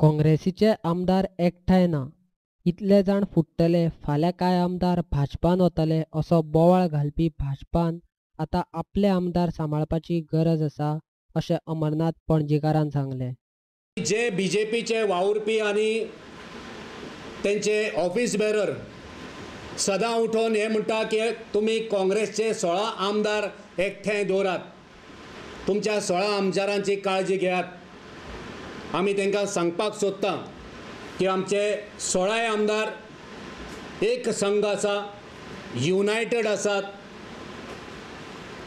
काँग्रेसीचे आमदार एकठांय ना. इतले जाण फुट्टले, फाल्यां कांय आमदार भाजपान वतले असो बोवाळ घालपी भाजपान आतां आपले आमदार सांबाळपाची गरज आसा अशें अमरनाथ पणजीकारान सांगलें. जे बीजेपीचे वावुरपी आनी तेंचे ऑफिस बेरर सदां उठोवन हे म्हणटा की तुमी काँग्रेसचे 16 आमदार एकठांय दवरात, तुमच्या 16 आमदारांची काळजी घेयात. आमी तांकां सांगपाक सोदता की आमचे 16 आमदार एक संघ आसा, युनायटेड आसात.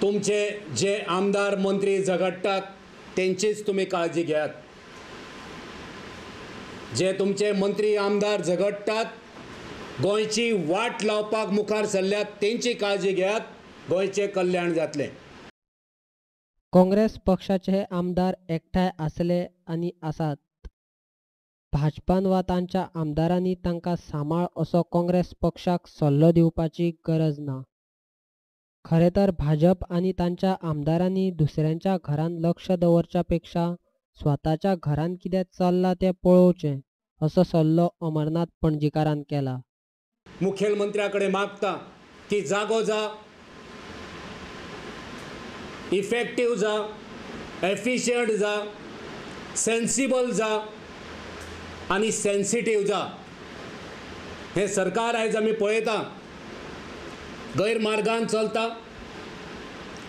तुमचे जे आमदार मंत्री झगडटात तेंचीच तुमी काळजी घेयात. जे तुमचे मंत्री आमदार झगडटात, गोंयची वाट लावपाक मुखार सरल्यात तेंची काळजी घेयात, गोंयचें कल्याण जातलें. काँग्रेस पक्षाचे आमदार एकठांय आसले आनी आसात. भाजपान वा तांच्या आमदारांनी तांकां सांबाळ असो काँग्रेस पक्षाक सल्लो दिवपाची गरज ना. खरें तर भाजप आनी तांच्या आमदारांनी दुसऱ्यांच्या घरांत लक्ष दवरच्या पेक्षा स्वताच्या घरांत कितें चल्लां तें पळोवचें असो सल्लो अमरनाथ पणजीकारान केला. मुखेलमंत्र्या कडेन मागता की जागो जा, इफेक्टीव जा, एफिशियंट जा, सेन्सिबल जा आनी सेन्सिटीव जा. हें सरकार आयज आमी पळयता गैरमार्गान चलता,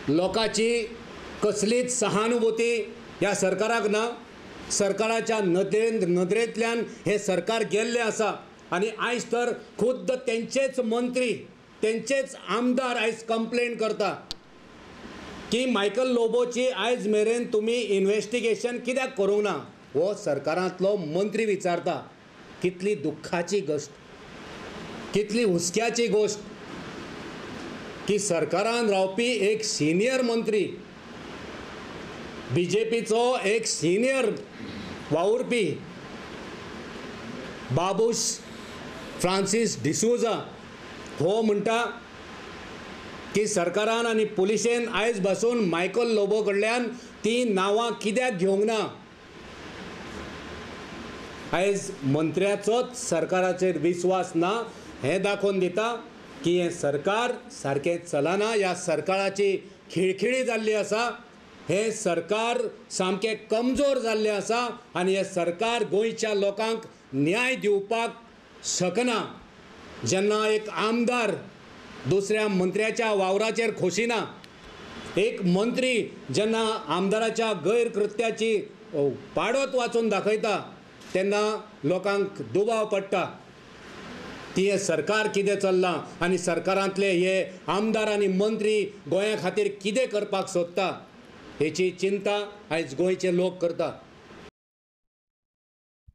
लोकांची कसलीच सहानुभूती ह्या सरकाराक ना. सरकाराच्या नदरेंतल्यान हें सरकार गेल्लें आसा आनी आयज तर खुद्द तेंचेच मंत्री, तेंचेच आमदार आयज कंप्लेन करता की मायकल लोबोची आयज मेरेन तुमी इन्वेस्टिगेशन कित्याक करूंक ना. हो सरकारांतलो मंत्री विचारता. कितली दुख्खाची गोश्ट, कितली हुस्क्याची गोश्ट की सरकारान रावपी एक सिनियर मंत्री, बीजेपीचो एक सिनियर वावुरपी बाबूश फ्रांसीस डिसोजा हो म्हणटा की सरकारान आनी पुलिशेन आयज बसून मायकल लोबो कडल्यान ती नांवां कित्याक घेवंक ना. आयज मंत्र्याचोच सरकाराचेर विस्वास ना हें दाखोवन दिता की हें सरकार सारकें चलना. ह्या सरकाराची खिळखिळी जाल्ली आसा, हें सरकार सामकें कमजोर जाल्लें आसा आनी हें सरकार गोंयच्या लोकांक न्याय दिवपाक शकना. जेन्ना एक आमदार दुसऱ्या मंत्र्याच्या वावराचेर खोशी ना, एक मंत्री जेन्ना आमदाराच्या गैरकृत्याची पाडोत वाचून दाखयता तेन्ना लोकांक दुबाव पडटा की हें सरकार कितें चल्लां आनी सरकारांतले हे आमदार आनी मंत्री गोंया खातीर कितें करपाक सोदता हेची चिंता आयज गोंयचे लोक करता.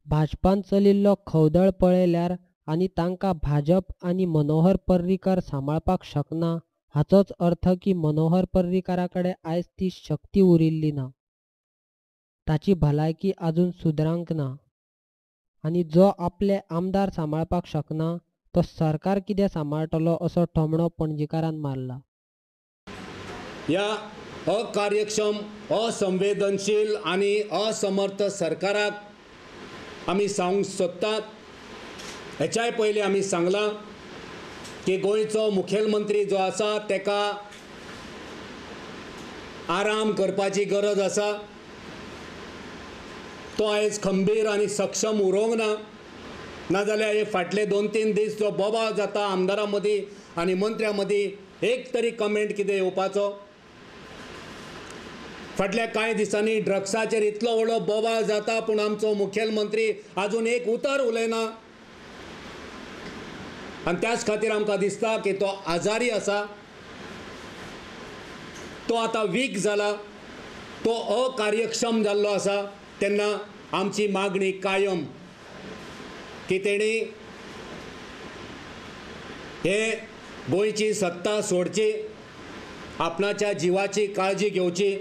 भाजपान चलिल्लो खवदळ पळयल्यार आनी तांकां भाजप आनी मनोहर पर्रीकर सांबाळपाक शकना हाचोच अर्थ की मनोहर पर्रीकारा कडेन आयज ती शक्ती उरिल्ली ना. ताची भलायकी अजून सुदरांक ना आनी जो आपले आमदार सांबाळपाक शकना तो सरकार कितें सांबाळटलो असो ठोमणो पणजीकारान मारला. ह्या अकार्यक्षम, असंवेदनशील आनी असमर्थ सरकाराक आमी सांगूंक सोदतात. हेच्याय पयलीं आमी सांगलां की गोंयचो मुखेलमंत्री जो आसा तेका आराम करपाची गरज आसा. तो आयज खंबीर आनी सक्षम उरोवंक ना. नाजाल्यार हे फाटले 2-3 दीस जो बोवाळ जाता आमदारां मदीं आनी मंत्र्यां मदीं एक तरी कमेंट कितें येवपाचो. फाटल्या कांय दिसांनी ड्रग्साचेर इतलो व्हडलो बोवाळ जाता पूण आमचो मुखेलमंत्री आजून एक उतर उलयना आनी त्याच खातीर आमकां दिसता की तो आजारी आसा, तो आतां वीक जाला, तो अकार्यक्षम जाल्लो आसा. तेन्ना आमची मागणी कायम की तेणी हे गोंयची सत्ता सोडची, आपणाच्या जिवाची काळजी घेवची.